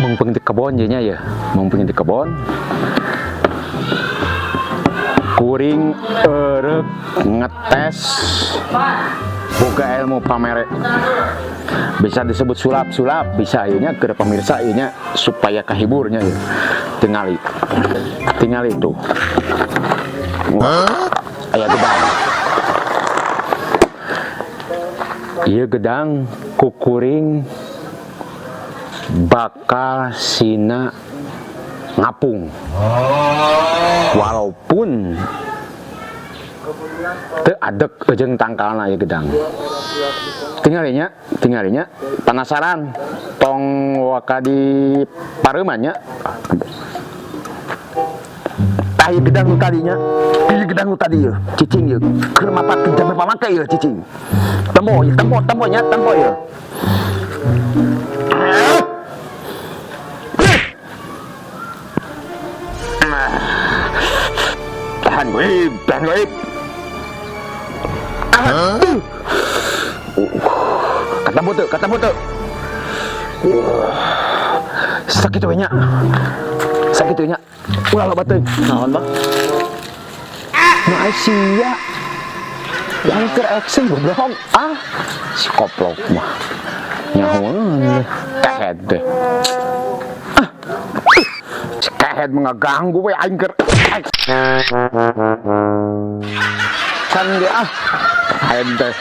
Mumpung di kebon nya ya, mumpung di kebon. Kuring erek ngetes boga ilmu pamere. Bisa disebut sulap-sulap, bisa ieu nya ke pemirsa ieu nya supaya kahiburnya ya. Tingali. Tingali itu. Wah, aya gedang. Ieu gedang kukuring bakal sina ngapung. Walaupun teu adek jeung tangkalna ieu gedang. Tingali nya, tingali nya, penasaran tong waka di pareuman nya. Tah ieu gedang nu tadi nya, ieu gedang nu tadi ieu, cicing ieu, keur mapakeun jambe pamake ieu cicing. Tempo ieu, tempo, tempo nya, tempo ieu. Tahan goib, tahan goib. Katempo teu, katempo teu. Sakitu we nya. Sakitu nya. Ulah loba teuing. Naon, Bang? Nu ai sia. Yang keur action goblok. Ah, si koplok mah. Nyahoeun kehed teh. Ah. Si kehed mah ngaganggu we aing keur action ge ah. Kehed teh.